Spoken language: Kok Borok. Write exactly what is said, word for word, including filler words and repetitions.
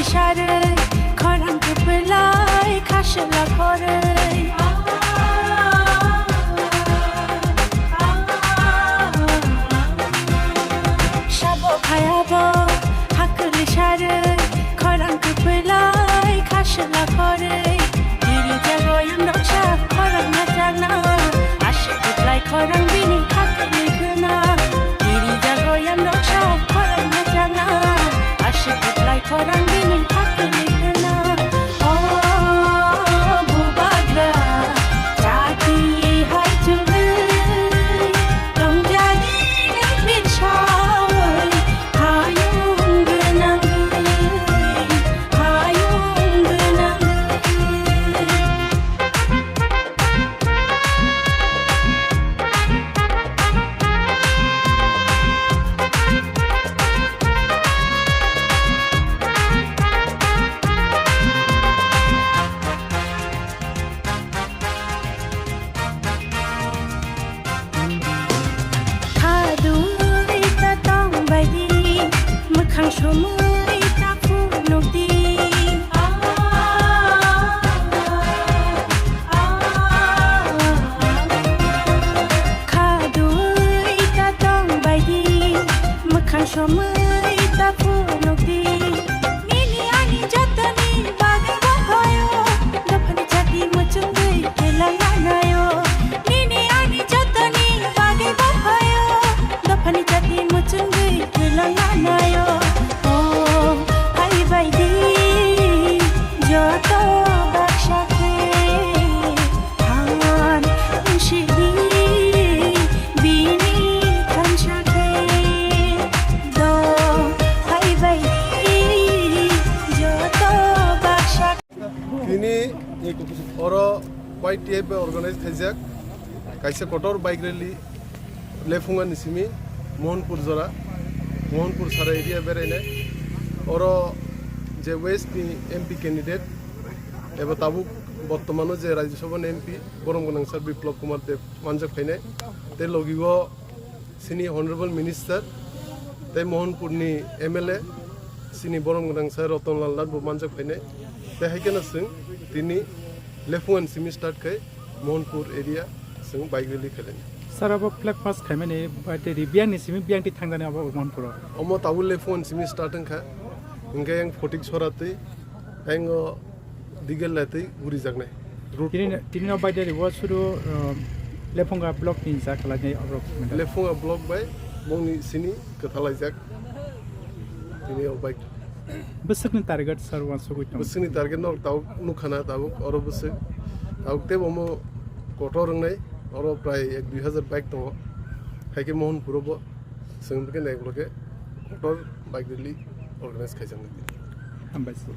Sarwi khorang kwplai khaswla khorwi. Sabo phayabo hakwlwi sarwi khorang kwplai khaswla khorwi. Kiri jago yang doksa khorang na changna. Aswk kwplai khorang bini hakwlwi khwna. Kiri jago yang doksa khorang na changna. Aswk kwplai khorang bini hakwlwi khwna. O bubagra, chati hai chwngwi, tongjani nini sawi, hayung gwnangwi, hayung gwnangwi. Khadui ta tong baidi, mwkhang somoi ta phunukdi. Khadui ta tong baidi, mwkhang somoi ta phunukdi. Nini ani jotoni bagwi baphayo, dophani chati muchungwi twlang anayo. Nini ani jotoni bagwi baphayo, dophani chati muchungwi twlang anayo. O hai baidi joto baksa khe than wngsidi bini thansa khe do hai baidi joto baksa. Tini oro Y T F bai organize khaijak kaisa kotor bike rally Lephunga ni simi Mohanpur jora, Mohanpur sara area berainai. Oro je West ni M P candidate eba tabuk bortomano je Rajya Sabha ni M P borom gwnang sir Biplab Kumar Deb manjak phainai. Tei logi o sini Honorable Minister tei Mohanpur ni M L A sini borom gwnang sir Ratan Lal Nath bo manjak phainai. Tei hai kheno chwng tini Lephunga ni simi start khai Mohanpur area chwng bike rally khailai. Sir, abo flag mast khaimani bai tei biyang ni simi biyang twi thangjani abo Mohanpur o. Omo tabuk Lephunga ni simi start wngkha. Hingke yang Photik Sora twi, yang o Digel lai twi gurijaknai. Route tini, tini no bai tei bo sudu, um, Lephunga block ni ja khalai nai abo. Lephunga block bai bongni sini kwthalaijak. Tini o bike. Bwswkni target sir wansugwi tongo. Bwswkni target no tabuk nukha na tabuk oro bwswk. Tabuk tei omo kotor wngnai oro prai ek dui hazar bike tongo. Hai khe Mohanpur o bo chwng bwkhe nai ulo khe kotor bike rally organize khaijaknai. Hambai sir.